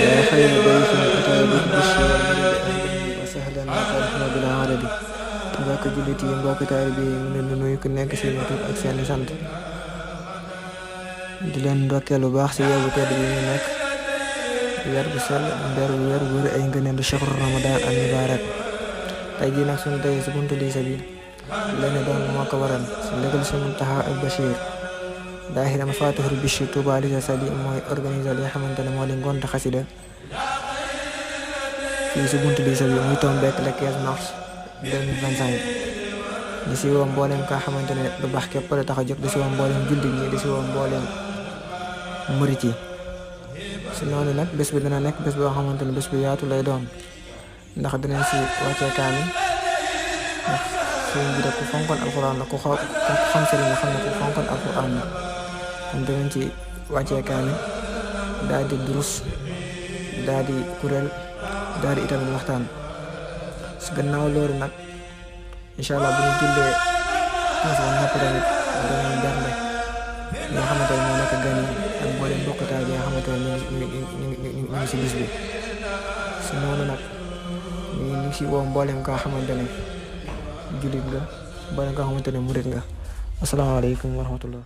يا خير ضيف أتى بالبشر وسهلا وفرحنا بالعدد mbokk jullit yi mbokk taalibe yi mu leen di nuyu ku nekk seen tur ak seen sant di leen ndokkeel bu baax si weer bu tedd bi ñu nekk weer bu sell weer bu wër ay ngëneel shahru Ramadan al mubarak tey jii nag suñu tey si buntu liisa bi lenn doon moo ko waral si ndigal si Muntaxa al Bachir daahira Mafatihul Bichri Touba Liza Saly mooy organiser li nga xamante ne moo di ngont xasida fii si buntu liisa bi muy tombeek le 15 mars 2025 di si woo mbooleem ka xamante ne lu baax képp la tax a jóg di si woo mbooleem jullit ñi di si woo mbooleem murit yi si noonu nag bés bi dina nekk bés boo xamante ne bés bu yaatu lay doon ndax dinañ si wàccee kaamil ndax sëriñ bi de ku fonkoon alxuraan la ku xam sëriñ nga xam ne ku fonkoon alxuraan la kon dinañ ci wàccee kaamil daal di durus daal di kuréel daal di itam waxtaan si gannaaw loolu nag incha allah bu ñu jullee nafa napp tamit danañ bernde ñi nga xamante ne moo nekk gan yi ak mboolem bokkutaay bi nga xamante ne ñu ngi si bis bi si noonu nag ñu ngi si woo mboolem ka xamante ne jullit nga mboolem ka xamante ne murit nga asalaamaaleykum wa rahmatullah